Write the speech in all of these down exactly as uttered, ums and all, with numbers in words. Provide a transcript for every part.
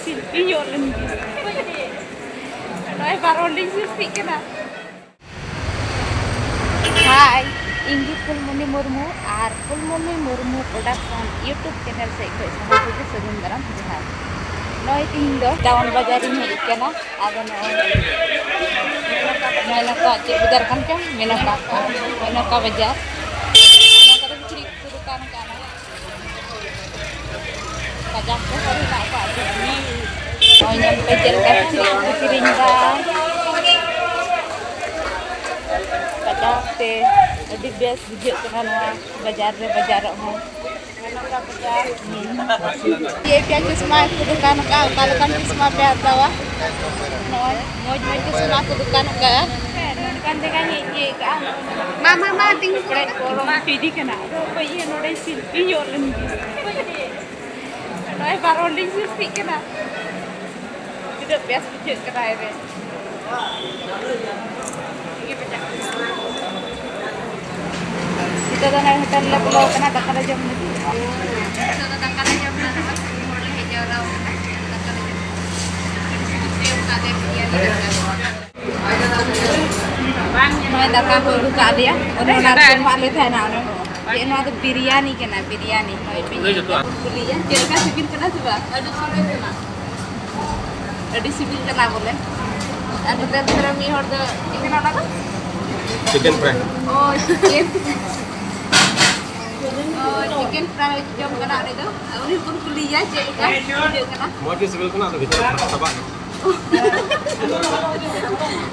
ᱥᱤᱞᱯᱤ ᱧᱚᱜ ᱞᱮᱱ ᱜᱮ᱾ ᱱᱚᱜᱼᱚᱭ ᱵᱟᱨᱚᱱ ᱞᱤᱧ ᱥᱤᱞᱯᱤᱜ ᱠᱟᱱᱟ᱾ ᱦᱟᱭ, ᱤᱧ ᱜᱮ ᱯᱷᱩᱞᱢᱚᱱᱤ ᱢᱩᱨᱢᱩ ᱟᱨ ᱯᱷᱩᱞᱢᱚᱱᱤ ᱢᱩᱨᱢᱩ ᱯᱨᱚᱰᱟᱠᱥᱚᱱ YouTube ᱪᱮᱱᱮᱞ ᱥᱮᱫ ᱠᱷᱚᱱ ᱥᱟᱱᱟᱢ ᱠᱚᱜᱮ ᱥᱟᱹᱜᱩᱱ ᱫᱟᱨᱟᱢ ᱡᱚᱦᱟᱨ᱾ ᱱᱚᱜᱼᱚᱭ ᱛᱤᱦᱤᱧ ᱫᱚ ᱴᱟᱣᱩᱱ ᱵᱟᱡᱟᱨ ᱤᱧ ᱦᱮᱡ ᱟᱠᱟᱱᱟ᱾ ᱟᱫᱚ ᱱᱚᱜᱼᱚᱭ ᱢᱮᱱᱚᱠᱟ, ᱪᱮᱫ ᱵᱟᱡᱟᱨ ᱠᱟᱱ ᱪᱚᱝ? ᱢᱮᱱᱚᱠᱟ, ᱢᱮᱱᱚᱠᱟ ᱵᱟᱡᱟᱨ᱾ ᱱᱚᱣᱟ ᱠᱚᱨᱮ ᱠᱤᱪᱨᱤᱡ ᱠᱚ ᱫᱚᱠᱟᱱ ᱠᱟᱱᱟ᱾ ᱠᱟᱡᱟᱠ ᱠᱚ ᱦᱚᱲ ᱦᱮᱱᱟᱜ ᱠᱚᱣᱟ, ᱟᱹᱰᱤ ᱵᱷᱤᱲ᱾ ᱱᱚᱜᱼᱚᱭ ᱧᱮᱞ ᱯᱮ ᱪᱮᱫ ᱞᱮᱠᱟ ᱠᱤᱪᱨᱤᱡ ᱠᱚ ᱠᱤᱨᱤᱧ ᱮᱫᱟ᱾ ᱠᱟᱡᱟᱠ ᱛᱮ ᱟᱹᱰᱤ ᱵᱮᱥ ᱵᱩᱡᱷᱟᱹᱜ ᱠᱟᱱᱟ ᱱᱚᱣᱟ ᱵᱟᱡᱟᱨ ᱨᱮ ᱵᱟᱡᱟᱨᱚᱜ ᱦᱚᱸ᱾ ᱪᱮᱫ ᱯᱮ ᱪᱚᱥᱢᱟ ᱠᱚ ᱫᱚᱠᱟᱱ ᱟᱠᱟᱫ, ᱚᱠᱟ ᱞᱮᱠᱟᱱ ᱪᱚᱥᱢᱟ ᱯᱮ ᱦᱟᱛᱟᱣᱟ? ᱱᱚᱜᱼᱚᱭ ᱢᱚᱡᱽ ᱢᱚᱡᱽ ᱪᱚᱥᱢᱟ ᱠᱚ ᱫᱚᱠᱟᱱ ᱟᱠᱟᱫᱼᱟ᱾ ᱱᱚᱝᱠᱟᱱ ᱡᱟᱭᱜᱟᱧ ᱦᱮᱡ ᱟᱠᱟᱫᱼᱟ᱾ ᱢᱟ, ᱢᱟ, ᱢᱟ, ᱛᱤᱸᱜᱩ ᱠᱚᱜ ᱢᱮ᱾ ᱯᱮᱲᱮᱡ ᱠᱚ ᱨᱚᱝ ᱯᱤᱰᱤ ᱠᱟᱱᱟ᱾ ᱟᱫᱚ ᱚᱠᱚᱭ ᱤᱭᱟᱹ ᱱᱚᱰᱮ ᱥᱤᱞᱯᱤ ᱧᱚᱜ ᱞᱮᱱ ᱜᱮ᱾ ᱱᱚᱜᱼᱚᱭ ᱵᱟᱨᱚᱱ ᱞᱤᱧ ᱥᱤᱞᱯᱤᱜ ᱠᱟᱱᱟ᱾ ᱛᱤᱱᱟᱹᱜ ᱵᱮᱥ ᱵᱩᱡᱷᱟᱹᱜ ᱠᱟᱱᱟ ᱨᱮ᱾ ᱱᱤᱛᱚᱜ ᱫᱚ ᱱᱚᱜᱼᱚᱭ ᱦᱳᱴᱮᱞ ᱞᱮ ᱵᱚᱞᱚ ᱟᱠᱟᱱᱟ ᱫᱟᱠᱟ ᱞᱮ ᱡᱚᱢ ᱞᱟᱹᱜᱤᱫ᱾ ᱱᱤᱛᱚᱜ ᱫᱚ ᱫᱟᱠᱟ ᱞᱮ ᱡᱚᱢ ᱞᱟᱹᱜᱤᱫ᱾ ᱦᱚᱲ ᱞᱮ ᱦᱮᱡ ᱡᱟᱣᱨᱟ ᱟᱠᱟᱱᱟ᱾ ᱫᱟᱠᱟ ᱞᱮ ᱡᱚᱢ ᱞᱟᱹᱜᱤᱫ᱾ ᱟᱹᱰᱤ ᱥᱤᱵᱤᱞ ᱛᱮ ᱚᱱᱠᱟ ᱜᱮ ᱵᱤᱨᱭᱟᱱᱤ ᱫᱟᱠᱟ᱾ ᱱᱚᱜᱼᱚᱭ ᱫᱟᱠᱟ ᱠᱚ ᱟᱹᱜᱩ ᱠᱟᱜ ᱞᱮᱭᱟ᱾ ᱚᱱᱮ ᱚᱱᱟ ᱨᱮᱠᱚ ᱮᱢᱟᱜ ᱞᱮ ᱛᱟᱦᱮᱱᱟ᱾ ᱚᱱᱮ ᱪᱮᱫ ᱱᱚᱣᱟ ᱫᱚ ᱵᱤᱨᱭᱟᱱᱤ ᱠᱟᱱᱟ, ᱵᱤᱨᱭᱟᱱᱤ᱾ ᱱᱚᱜᱼᱚᱭ ᱯᱮ ᱧᱮᱞ ᱮᱫᱟ᱾ ᱠᱩᱞᱤᱭᱟ, ᱪᱮᱫ ᱞᱮᱠᱟ ᱥᱤᱵᱤᱞ ᱠᱟᱱᱟ ᱥᱮ ᱵᱟᱝ? ᱟᱹᱰᱤ ᱥᱤᱵᱤᱞ ᱠᱟᱱᱟ᱾ ᱟᱹᱰᱤ ᱥᱤᱵᱤᱞ ᱠᱟᱱᱟ ᱵᱚᱞᱮ᱾ ᱟᱨ ᱱᱚᱛᱮ ᱫᱷᱟᱨᱮ ᱢᱤᱫ ᱦᱚᱲ ᱫᱚ ᱪᱮᱫ ᱠᱟᱱᱟ ᱚᱱᱟ ᱫᱚ? ᱪᱤᱠᱮᱱ ᱯᱷᱨᱟᱭ᱾ ᱳ, ᱪᱤᱠᱮᱱ᱾ ᱳ, ᱪᱤᱠᱮᱱ ᱯᱷᱨᱟᱭ ᱡᱚᱢ ᱠᱟᱱᱟ ᱩᱱᱤ ᱫᱚ᱾ ᱩᱱᱤ ᱵᱚᱱ ᱠᱩᱞᱤᱭᱮᱭᱟ ᱪᱮᱫ ᱞᱮᱠᱟ ᱵᱩᱡᱷᱟᱹᱜ ᱠᱟᱱᱟ᱾ ᱢᱚᱡᱽ ᱜᱮ ᱥᱤᱵᱤᱞ ᱠᱟᱱᱟ, ᱟᱫᱚ ᱵᱷᱤᱛᱨᱤ ᱨᱮ ᱥᱟᱵᱟᱜ ᱠᱟᱱᱟ᱾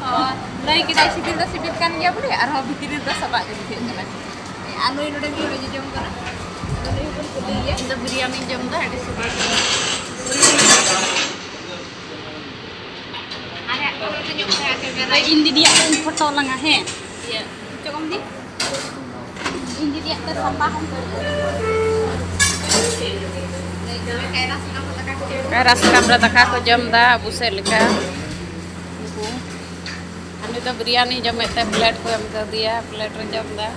ᱳ, ᱞᱟᱹᱭ ᱠᱮᱫᱟᱭ ᱥᱤᱵᱤᱞ ᱫᱚ ᱥᱤᱵᱤᱞ ᱠᱟᱱ ᱜᱮᱭᱟ ᱵᱚᱞᱮ, ᱟᱨᱦᱚᱸ ᱵᱷᱤᱛᱨᱤ ᱨᱮᱫᱚ ᱥᱟᱵᱟᱜ ᱜᱮ ᱵᱩᱡᱷᱟᱹᱜ ᱠᱟᱱᱟ᱾ ᱟᱨ ᱱᱩᱭ ᱱᱚᱰᱮ ᱢᱤᱫ ᱦᱚᱲ ᱡᱚᱡᱚᱢ ᱠᱟᱱᱟ᱾ ᱱᱩᱭ ᱦᱚᱸᱵᱚᱱ ᱠᱩᱞᱤᱭᱮᱭᱟ᱾ ᱤᱧ ᱫᱚ ᱵᱤᱨᱭᱟᱱᱤᱧ ᱡᱚᱢ ᱮᱫᱟ, ᱟᱹᱰᱤ ᱥᱤᱵᱤᱞ᱾ ᱤᱧ ᱫᱤᱫᱤᱭᱟᱜ ᱫᱚᱧ ᱯᱷᱳᱴᱳ ᱞᱟᱝᱟ, ᱦᱮᱸ? ᱤᱭᱟᱹ, ᱪᱮᱫ ᱠᱚ ᱢᱮᱱᱫᱤᱧ? ᱤᱧ ᱫᱤᱫᱤᱭᱟᱜ ᱫᱚ ᱥᱟᱯᱟ ᱦᱚᱸ᱾ ᱨᱟᱥᱛᱟ ᱨᱮ ᱫᱟᱠᱟ ᱠᱚ ᱡᱚᱢ ᱮᱫᱟ, ᱟᱵᱚ ᱥᱮᱫ ᱞᱮᱠᱟ᱾ ᱩᱱᱠᱩ, ᱩᱱᱤ ᱫᱚ ᱵᱤᱨᱭᱟᱱᱤ ᱡᱚᱢᱮᱫ ᱛᱮ ᱯᱞᱮᱴ ᱠᱚ ᱮᱢ ᱠᱟᱣᱫᱮᱭᱟ, ᱯᱞᱮᱴ ᱨᱮ ᱡᱚᱢ ᱮᱫᱟ᱾